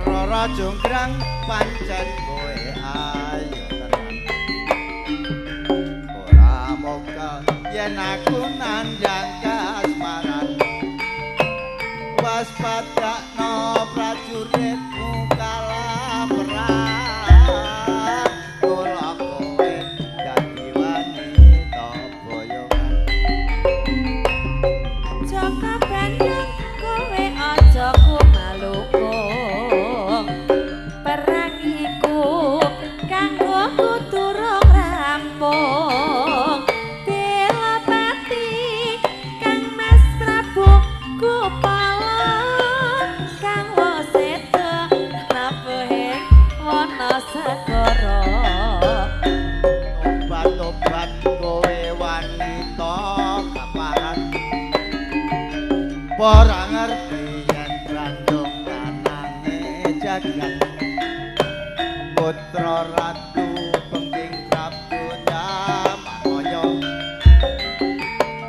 Rara Jonggrang pancen kowe ayo tenan. Ora moga yen aku nandhang kasmaran. Waspadakno prajuritmu kalah perang. Kula kowe dadi wanita boyongan. Jaka Bandung kowe aja kumalukung. Perang iku kanggo durung rampung. Delapati Kang Mas Prabu Gupala kang wis seda nabuhe Wanasagara. Tobat-tobat kowe wanita kaparan. Ora ngerti yen Bandung lanange jagat. Putra Ratu Pengging Prabu Damaraya.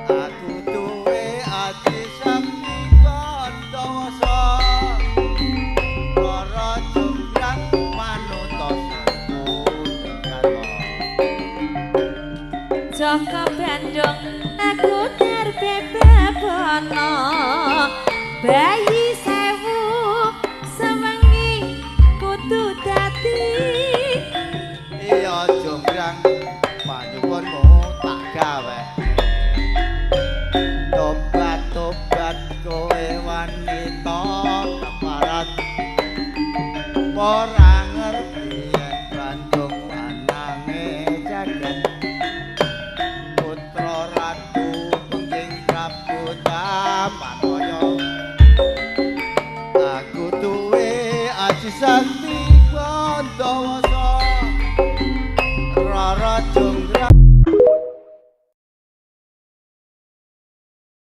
Aku duwe ati sakti Kandawasa. Rara Jonggrang manut sertu Jagata. Jaka Bandung aku terbebabana. Bayi 1000 sewengi kudu dadi. Iya Jonggrang panyuwunmu tak gawe. Tobat-tobat kowe wanita keparat. Ora ngerti yen Bandung lanange jagat. Putra Ratu Pengging Prabu Damaraya. Aku duwe aji sakti